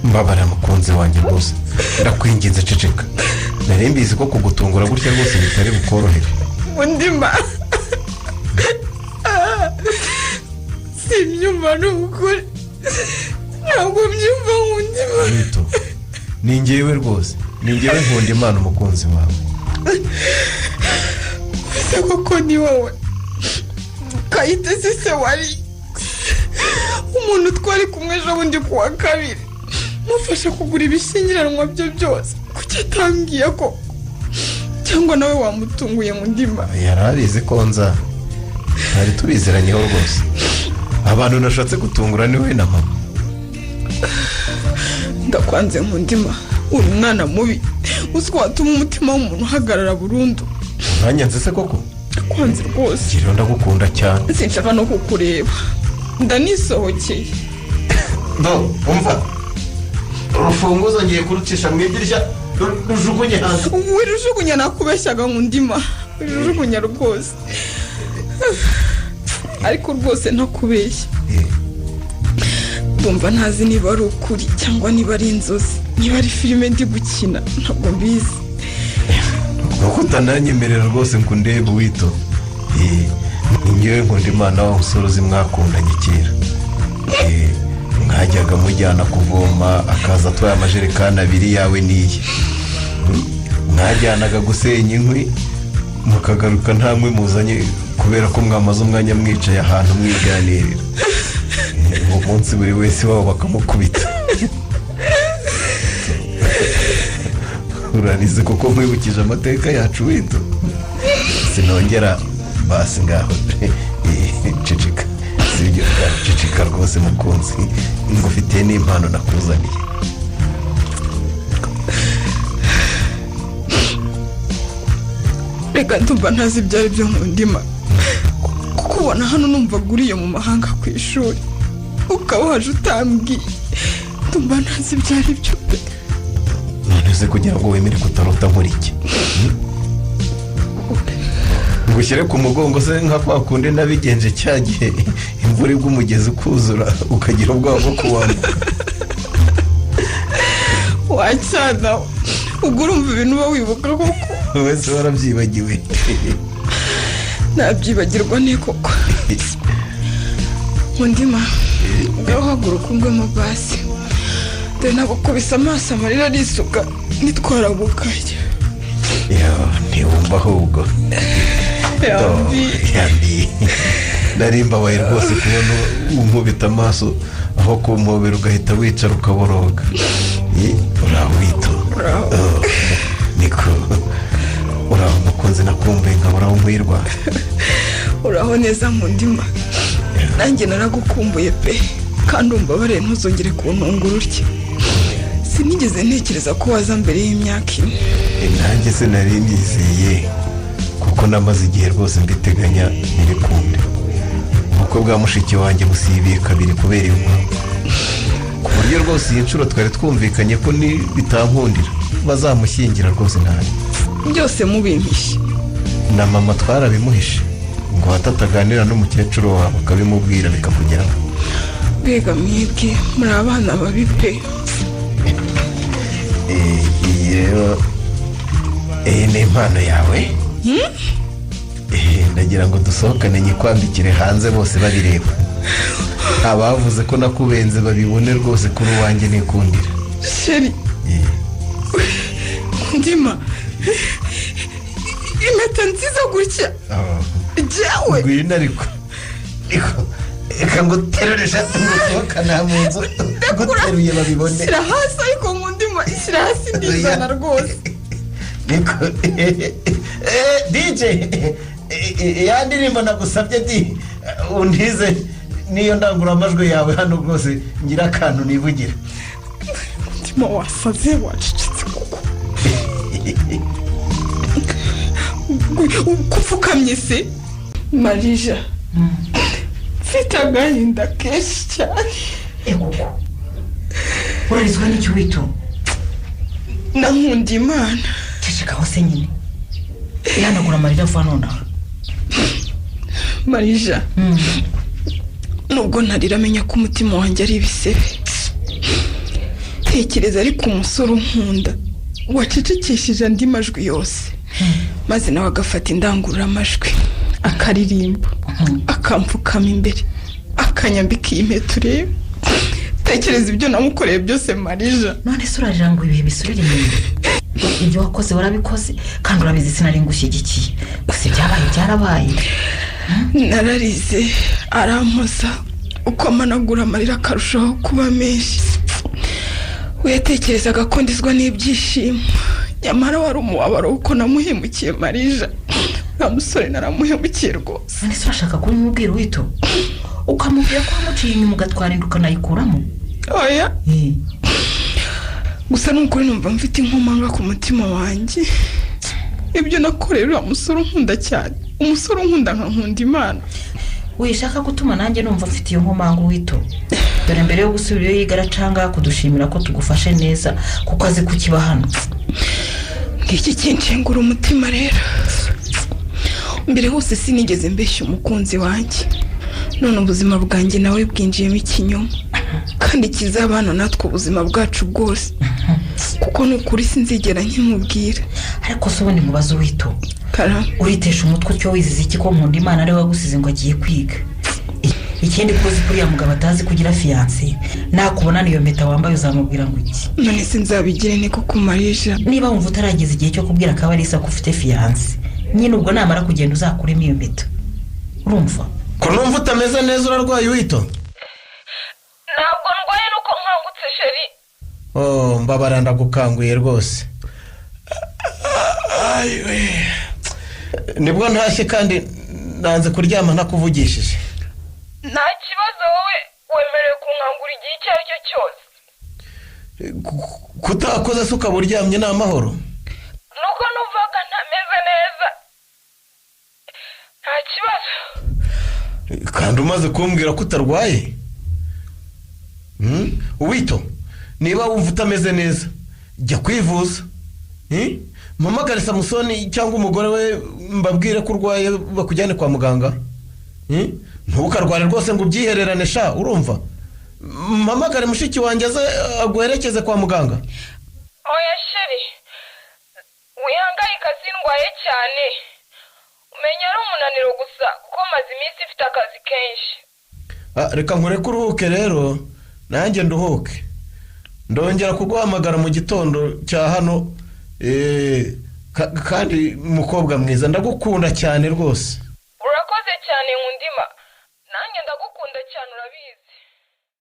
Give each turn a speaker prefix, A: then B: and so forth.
A: Mbabara mukunzi wanjye rwose, ndakwinginze ceceka. Nari mbizi ko kugutungura gutya rwose bitari bukorohere.
B: Mundima, simbyumva ni ukuri, ntabwo mbyumva Nkundimana.
A: Wito, ni ngewe rwose, ni ngewe nkunda Imana umukunzi wawe.
B: Ese koko ni wowe Kayitesi? Se wari umuntu twari kumwe ejo bundi ku wa kabiri, mufasha kugura ibishyingiranwa bye byose, kuki atambwiye ko? Cyangwa nawe wamutunguye Mundima?
A: Yari abizi ko nza, twari tubiziranyeho rwose. Abantu nashatse gutungura ni we na mama.
B: Ndakwanze Nkundima, uri umwana mubi, uzi ko watuma umutima w'umuntu uhagarara burundu.
A: Uranyanze se koko?
B: Ndakwanze rwose.
A: Rero ndagukunda cyane.
B: Sinshaka no kukureba, ndanisohokeye.
A: Do umva, urufunguzo ngiye kurucisha mu idirishya rujugunye hanze.
B: Wirujugunya, nakubeshyaga Nkundima, wirujugunya rwose. Ariko rwose ntakubeshya, ndumva ntazi niba ari ukuri cyangwa niba ari inzozi, niba ari filime ndi gukina, ntabwo mbizi.
A: Nuko utananyemerera rwose ngo undebe wito. Ni ngewe nkunda Imana wa musore uzi mwakundanye kera. Mwajyaga mujyana kuvoma akaza atwaye amajerekani abiri yawe n'iye. Mwajyanaga gusenya inkwi mukagaruka nta nkwi muzanye kubera ko mwamaze umwanya mwicaye ahantu mwiganirira. Uwo munsi buri wese wabo bakamukubita. Urarize kuko nkwibukije amateka yacu wito. Sinongera basi, ngaho ceceka. Sibyo, ceceka rwose mukunzi, ngufitiye n'impano nakuzaniye.
B: Reka, ndumva ntazi ibyo ari byo Nkundima. Kukubona hano numva uriye mu mahanga ku ishuri, ukaba waje utambwiye, ndumva ntazi ibyo ari byo pe.
A: None se kugira ngo wemere kutarota nkora iki? Ngushyire ku mugongo se nka kwa kundi nabigenje cya gihe imvura igwa umugezi ukuzura ukagira ubwoba bwo kuwambuka?
B: Wacyana, ubwo urumva ibintu uba wibuka koko?
A: Wese warabyibagiwe.
B: Nabyibagirwa ne koko Mundima? Ngaho haguruka ungwemo basi, dore nagukubise amaso amarira arisuka nitwarabukaye.
A: Yo, ntiwumva ahubwo.
B: Yambi.
A: Yambi, nari mbabaye rwose kubona unkubita amaso aho kumpobera ugahita wicara ukaboroga. Uraho wito?
B: Uraho.
A: Oh, niko, uraho mukunzi nakumbuye nkabura aho nkwirwa.
B: Uraho neza Nkundima, nanjye naragukumbuye pe, kandi umbabare ntuzongere kuntungura utya. Sinigeze ntekereza ko waza mbere y'imyaka 4.
A: Nanjye sinari mbyizeye kuko namaze igihe rwose mbiteganya ntibikunde. Ubukwe bwa mushiki wanjye busibiye kabiri kubera iyo mpamvu, ku buryo rwose iyi nshuro twari twumvikanye ko nibitankundira bazamushyingira rwose nabi.
B: Byose mubimpishe?
A: Na mama twarabimuhishe ngo hato ataganira n'umukecuru wawe akabimubwira bikakugeraho.
B: Mbega mwebwe, muri abana babi pe.
A: Iyi rero, iyi ni impano yawe. Ndagira ngo dusohokane nyikwambikire hanze bose babireba, abavuze ko nakubenze babibone rwose kuri uwanjye nikundira.
B: Chéri. Ndima, impeta nziza gutya jyawe?
A: Ngwino ariko. Reka nguterure ishati ngusohokana mu nzu nguteruye babibone.
B: Shyira hasi ariko Nkundima, shyira hasi ndizana rwose.
A: Niko DJ, ya ndirimbo nagusabye di untize niyo ndangururamajwi yawe hano rwose ngira akantu nivugira.
B: Nkundima, wasaze, wacecetse kuko kupfukamye se? Marija, mfite agahinda kenshi cyane.
C: Ego, urarizwa n'iki wito?
B: Nankunda Imana.
C: Ceceka hose nyine, ihanagura amarira vuba nonaha.
B: Marija, Nubwo ntariramenye ko umutima wanjye ari ibisebe. Tekereza ariko umusore unkunda wacecekesheje andi majwi yose, maze nawe agafata indangururamajwi akaririmba, akampfukama imbere, akanyambika iyi mpeta ureba. Tekereza ibyo namukoreye byose, Marija.
C: None se urarira ngo ibihe bisubire inyuma? Ibyo wakoze warabikoze, kandi urabizi sinari ngushyigikiye. Gusa ibyabaye byarabaye.
B: Nararize arampoza, uko amanagura amarira akarushaho kuba menshi. We yatekerezaga ko ndizwa n'ibyishimo, nyamara wari umubabaro kuko namuhemukiye, Marija. Uriya musore naramuhemukiye rwose.
C: None se urashaka kubimubwira wito, ukamubwira ko wamuciye inyuma ugatwara inda ukanayikuramo?
B: Oya. Gusa ni ukuri numva mfite inkomanga ku mutima wanjye. Ibyo nakoreye uriya musore unkunda cyane, umusore unkunda nkankunda Imana.
C: Wishaka gutuma nanjye numva mfite iyo nkomanga wito. Dore mbere yo gusubira iyo yiga aracanga kudushimira ko tugufashe neza, kuko azi ko ukiba hano.
B: Ngiki kinshengura umutima rero. Mbere hose sinigeze mbeshya umukunzi wanjye, none ubuzima bwanjye nawe bwinjiyemo ikinyoma kandi kizabana natwe ubuzima bwacu bwose, kuko ni ukuri sinzigera nkimubwira.
C: Ariko se ubundi mubaze uwito,
B: Karame.
C: uritesha umutwe utyo wizize iki ko nkunda Imana ariwe wagusize ngo agiye kwiga? Ikindi, ko uzi ko uriya mugabo atazi kugira fiancée, nakubona iyo mpeta wambaye uzamubwira ngo iki?
B: None se nzabigire ni koko, Marija?
C: Niba wumva utarageza igihe cyo kubwira Kabarisa ko ufite fiancé nyine, ubwo namara kugenda uzakuremo iyo mpeta, urumva?
A: Ko numva utameze neza, urarwaye wito?
B: Ntabwo ndwaye, nuko nkangutse, chéri.
A: Oh, mbabara ndagukanguye rwose. Ayiwe. Nibwo ntashye kandi nanze kuryama ntakuvugishije.
B: Nta kibazo, wowe wemerewe kunkangura igihe icyo ari cyo cyose.
A: Kutakoze se ukaba uryamye ni amahoro?
B: Nuko numvaga ntameze neza, nta kibazo.
A: Kandi umaze kumbwira ko utarwaye. Wito, niba wumva utameze neza jya kwivuza. Mpamagare Samusoni cyangwa umugore we mbabwire ko urwaye bakujyane kwa muganga. Ntukarware rwose ngo ubyihererane sha, urumva? Mpamagare mushiki wanjye aze aguherekeze kwa muganga.
B: Oya chéri, wihangayika, sindwaye cyane. Umenya ari umunaniro gusa kuko maze iminsi mfite akazi kenshi.
A: Ah, reka nkureke uruhuke rero, nanjye nduhuke. Ndongera kuguhamagara mu gitondo cya hano. Kandi mukobwa mwiza, ndagukunda cyane rwose.
B: Urakoze cyane, Nkundima. Nanjye ndagukunda cyane, urabizi.